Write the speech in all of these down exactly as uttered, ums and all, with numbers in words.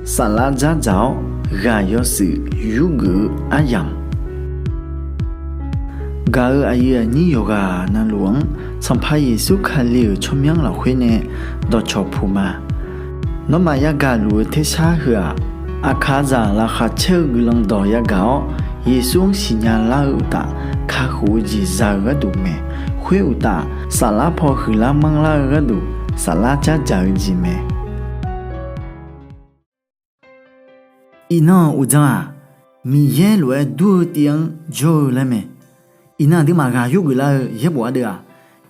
Saflar dzardzaq-awr ghaq yawshuif yurgeuf-eu aryamq, gaq-euq aqyuif aqnyir yawqghaq navluf-anr Sanqpaq Yeqsur Kali-euq tsawrmyanr lafkhoer nae dawqcawq puq ma. Nawmaf yagaq luf-eu tersar heu-aq, aqkaqzaq laqkhaq caer-eu guiqlanq dawq yagaq-awr, Yeqsur-anr siqnya lar-eu uqtaf, kakhof-eu jeq za-eu gharduq mae. Khoer uqtaf, saflar paw huiqlar manrlar-eu gharduq, saflar dzardzaq-eu jeq mae. Iqnan-euq uqdzan-aq, Miqyaer lof-aer dur-eu tiv-anr jawr-eu laer mae. Iqnan aqduimaf ghaq yurgeuf lar-eu yaerbof ardeuv-aq,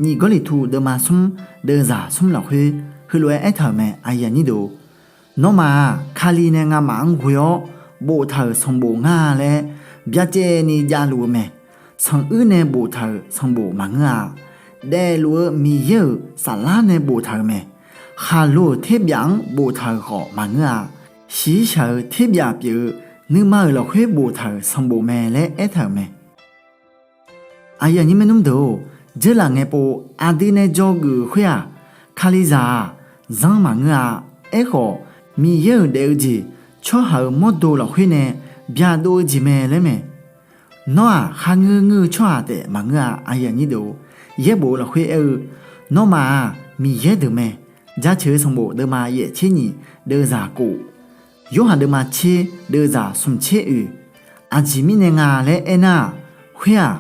nyiq Gawrliqtu deuvma smr deuvzaq smr lafkhoer heulof-aer aertaq-euq mae. Nawmaf-aq, Kali nae ngamaf-anr ghoe-awr boftaq-euq sanqbof ngar-a laer byacaevni javluf-eu mae. Sanquir nae boftaq-euq sanqbof maqngeur-a. Daefluf-eu Miqyaer-euq saflar nae boftaq-euq mae. Khaqlo-euq terbyaf-anr boftaq-euq khawf maqngeur-a. Shiqshaq-eu terbyaf pyeuf-eu nuima-euq lafkhoer boftaq-euq sanqbof mae laer aertaq-euq mae. Aqyuif aqnyir maernmr deuq-or, dzeurlaf ngaepov aqdui nae dzawgeuf-euq khoer-aq, Kalizaq-aq zanr maqngeur-a. Aerkhawf, Miqyaer-euq daef-eu jeq tsawrhaq-euq mawrdo lafkhoer nae byaqdov-eu jeq mae laer mae. Nawr-aq kharngeur ngeur-eu tsawrhaq taef maqngeur-a. Yaerbof-eu lafkhoer aer-eu, nawmaf-aq Miqyaer deuq mae. Jaceuq-eu sanqbof deuvma yaeq tser nyiq deuvzaq kof, Yorhaq deuvma tser deuvzaq smq tser oeq. Aqjeq mirnae nga laer aernar-aq, khoer-aq,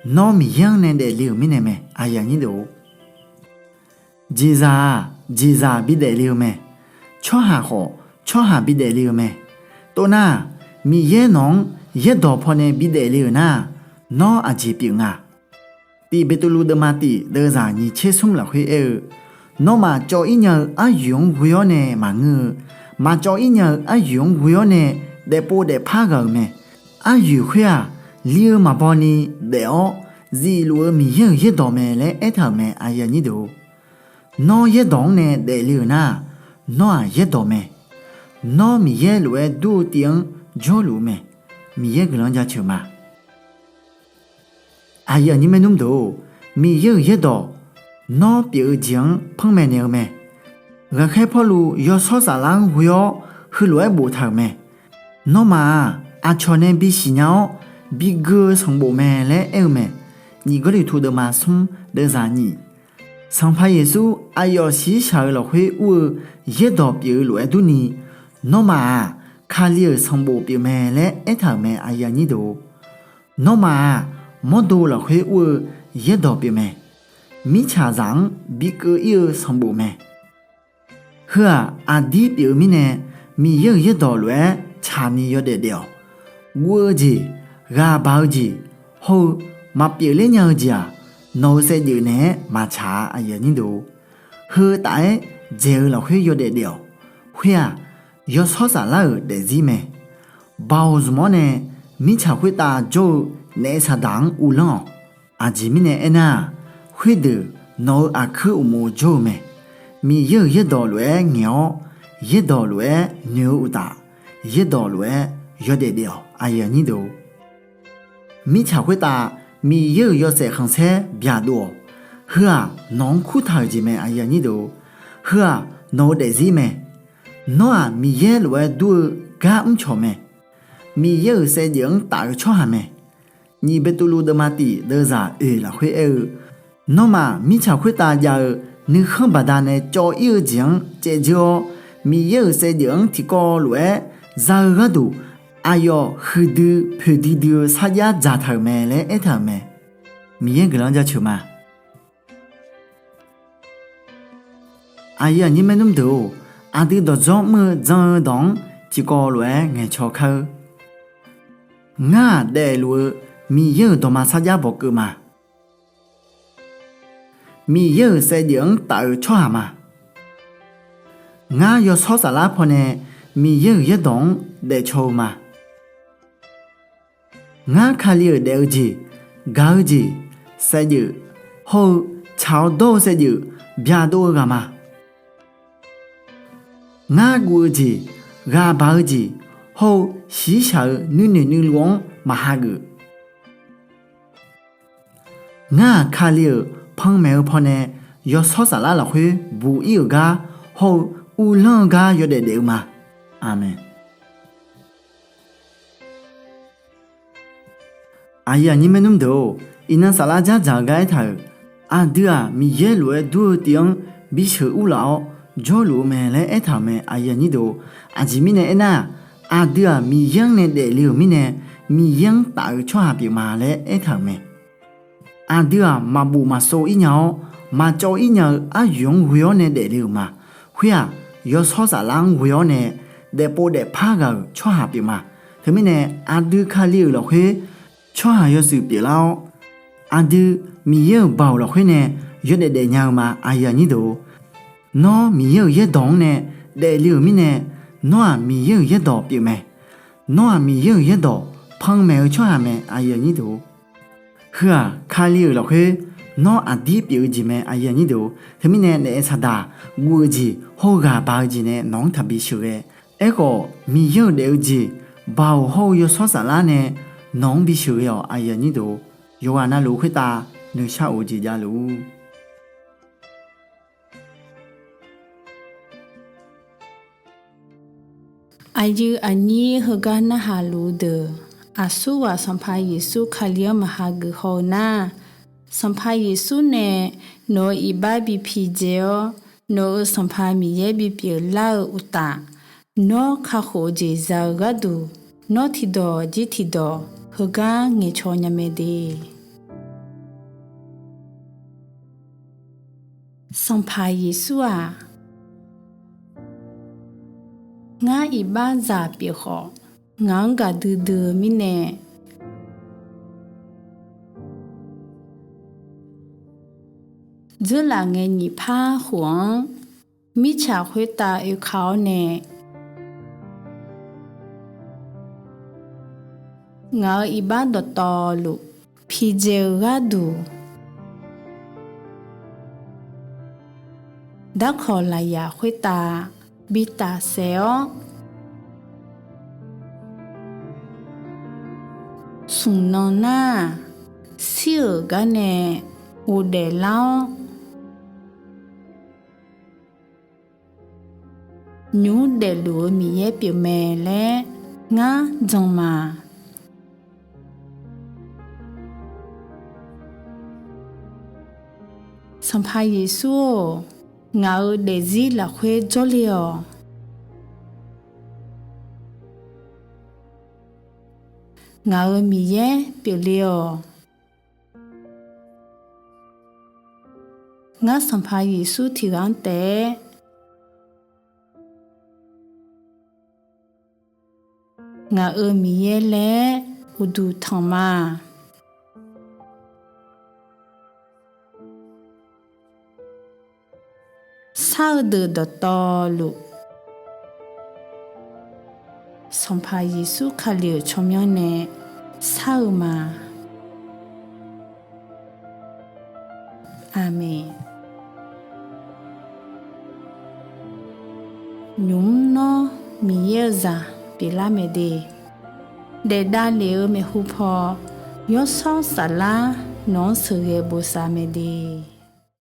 nawr Miqyaer-anr nae daefle-euq mirnae mae. Jeqzaq-aq jeqzaq bidaef le-eu mae. Tsawrhaq khawf tsawrhaq bidaef le-eu mae. Tov nar-aq, Miqyaer nawq-anr yaerdawq pawnae bidaef le-euq nar-aq, nawr aqjeq pyeuf nga. Tiq Beqtuvluv deuvma tiq deuvzaq nyiq tser smr lafkhoer aer-eu, nawmaf cawv-ir nya-eu aryoeq-anr ghoe-awr nae maqngeur-eu, maq cawv-ir nya-eu aryoeq-anr ghoe-awr nae daefpov daefpar ghaq-euq mae. Aryoeq khoer-aq, li-eu maqbaw ni daef-awr zifluf-eu Miqyaer-euq yaerdawq mae laer aertaq-euq mae. Nawr yaerdawq-anr nae daefle-euq nar-aq, nawr-aq yaerdawq mae. Nawr Miqyaer lof-aer dur-eu tiv-anr jawrluf-eu mae. Miqyaer guiqlanq jaceuq ma. Aqyuif aqnyir maernmr deuq-or, Miqyaer-euq yaerdawq nawr pyeuf-eu jeq-anr panmaeq naeq-eu mae. Ghaqkhaer Pawrluv yawshawr saflar-anr ghoe-awr heulof-aer boftaq-euq mae. Nawmaf-aq aqcawq nae bisiq nya-awr bigui-eu sanqbof mae laer aer-eu mae. Nyiq Gawrliqtu deuvma smr deuvzaq nyiq. Sanqpaq Yeqsur aqyawf shiqshaq-eu lafkhoer ur-eu yaerdawq pyeuf-eu lof-aer durni, nawmaf-aq Kali-euq sanqbof pyeufmae laer aertaq-euq mae. Nawmaf-aq mawrdo lafkhoer ur-eu yaerdawq pyeufmae. Mirtsaqzaq-anr bikeuv-ir-eu sanqbof mae. Heu-aq aqdir pyeuf-eu mirnae, Miqyaer-euq yaerdawq lof-aer tsaqni yawdaef daef-awq. Guv-eu jeq, ghaq baq-eu jeq, hawr-eu maqpyeuf ler nya-eu jeq-aq, nawq-eu saevdzeuf naeq-aer maqtsaq-a. Heu taf-aer dzaeq-eu lafkhoer yawdaef daef-awq. Khoer-aq, yawshawr saflar-euq daefzir mae. Baoq zmq-awr nae mirtsaq khoertav jawr-eu naef saqdaq-anr uvlanr-awq. Aqjeq mirnae aernar-aq, khoerdeuq nawq-eu aqkuir uqmov jawr-eu mae. Miqyaer-euq yaerdawq lof-aer ngaeq-awr, yaerdawq lof-aer noeq-eu uqtaf, yaerdawq lof-aer yawdaef daef-awq. Mirtsaq khoertav Miqyaer-euq yawshaef khanqsaer byaqdov-awq. Heu-aq nawq-anr kurtaq-euq jeq mae. Heu-aq nawq-eu daefzir mae. Nawr-aq Miqyaer lof-aer dur-eu gar mrcawq mae. Miqyaer-euq saevdzeuf-anr taf-eu tsawrhaq mae. Nyiq Beqtuvluv deuvma tiq deuvzaq oeq lafkhoer aer-eu, nawmaf mirtsaq khoertav jav-eu nuikhanr baqdanae cawv-ir-eu jeq-anr caevdzeur-awr, Miqyaer-euq saevdzeuf-anr tiqkawv lof-aer za-eu gharduq, aqyawf huiqdui poeqdui dui-eu sarjax dzaqtaq-euq mae laer aertaq-euq mae. Miqyaer guiqlanq-anr jaceuq ma. Aqyuif aqnyir maernmr deuq-or, aqdui dawqdzawr mr-eu jan-eu dawq-anr tiqkawv lof-aer ngaeqcaw kar-eur. Ngar-aq daefluf-eu Miqyaer-euq dawqma sarjax bawqkeuv ma. Miqyaer-euq saevdzeuf-anr taf-eu tsawrhaq ma. Ngar yawshawr saflar pawnae Miqyaer-euq yaerdawq-anr daefcaw-eu ma. Ngar Kali-euq daef-eu jeq, gaq-eu jeq, saevdzeuf, hawr-eu tsaq-awr dawr-eu saevdzeuf byaqdov-eu ghaq ma. Ngar guv-eu jeq, ghaq baq-eu jeq, hawr-eu shiqshaq-eu nuinoeq nuiluf-anr maqhageuf. Ngar-aq Kali-euq panmaeq-eu pawnae yawshawr saflar lafkhoer buq-ir-euq gar, hawr-eu uvlanr-eu gar yawdaef daef-eu ma. Aqmeq. Aqyuif aqnyir maernmr deuq-or, iqnan saflar dzardzaq-eu gar aertaq-euq, aqdui-aq Miqyaer lof-aer dur-eu tiv-anr bisheuq urlaf-awr jawrluf-eu mae laer aertaq-euq mae. Aqjeq mirnae aernar-aq, aqdui-aq Miqyaer-anr nae daefle-euq mirnae, Miqyaer-anr taf-eu tsawrhaq pyeufma laer aertaq-euq mae. Aqdui-aq maqbof maqshov-ir nya-awr, maqcawv-ir nya-eu aryoeq-anr ghoe-awr nae daefle-euq ma. Khoer-aq, yawshawr saflar-anr ghoe-awr nae daefpov daefpar ghaq-euq tsawrhaq pyeufma. Teumirnae aqdui Kali-euq lafkhoer tsawrhaq yawshuif pyeuflar-awr, aqdui Miqyaer-euq baoq lafkhoer nae yawdaef daef nya-eu ma. Nawr Miqyaer-euq yaerdawq-anr nae daefle-euq mirnae, nawr-aq Miqyaer-euq yaerdawq pyeufmae. Nawr-aq Miqyaer-euq yaerdawq panmaeq-eu tsawrhaq mae. Heu-aq Kali-euq lafkhoer nawr aqdir pyeuf-eu jeq mae. Teumirnae naef saqdaq guv-eu jeq hawr ghaq baq-eu jeq nae nawq-anr taqbi sheuqghae. Aerkhawf Miqyaer-euq daef-eu jeq, baoq hawr-eu yawshawr saflar nae nawq-anr bisheuqghae-awq. Yawqghaq navluf khoertav nuishar of-eu jeq javluf-ur. Aqyuif aqnyir heugar narhaq luf-eu deuq, aqsurghaq Sanqpaq Yeqsur Kali-anr maqha geuf haw-eu nar, Sanqpaq Yeqsur nae nawq-euq iqbax bi pidzae-awr, nawq-euq Sanqpaq Miqyaer bipyeuf lar-eu uqtaf, nawr kakhof-eu jeq za-eu gharduq, nawr tiqdawq jir tiqdawq heugar ngaeqcaw nya mae de. Sanqpaq Yeqsur-aq, ngar iqbaxzaq pyeuf khawf, ngaq-anr gaqdui dui-eu mirnae, dzeurlaf ngae nyiq par khof-anr mirtsaq khoertav oeka-awr nae, ngaq-euq iqbax dawqtawvluf pidzae-eu gharduq, darkawq lafyaq khoertav bi tafsaef-awr, smq nan nar-aq, shir-euq gar nae ghofdaef lar-awr, nymq mr daefluf-eu Miqyaer pyeufmae laer ngar jan ma. Sanqpaq Yeqsur-or, ngaq-euq daefzir lafkhoer jawrle-awq. Ngaq-euq Miqyaer pyeufle-awq. Ngar Sanqpaq Yeqsur tiqghaq-anr taef-aer ngaq-euq Miqyaer laer uqduq tanq ma. Shar-eu deuq dawqtawvluf, Sanqpaq Yeqsur Kali-euq tsawrmyanr nae shar-eu ma. Aqmeq. Nymq mr nawr Miqyaer-eu zaq pyeuflar mae de. Daef davlef-eu maeqhu paw, Yawshawr Saflar nawq-anr sheuqghae bosav mae de.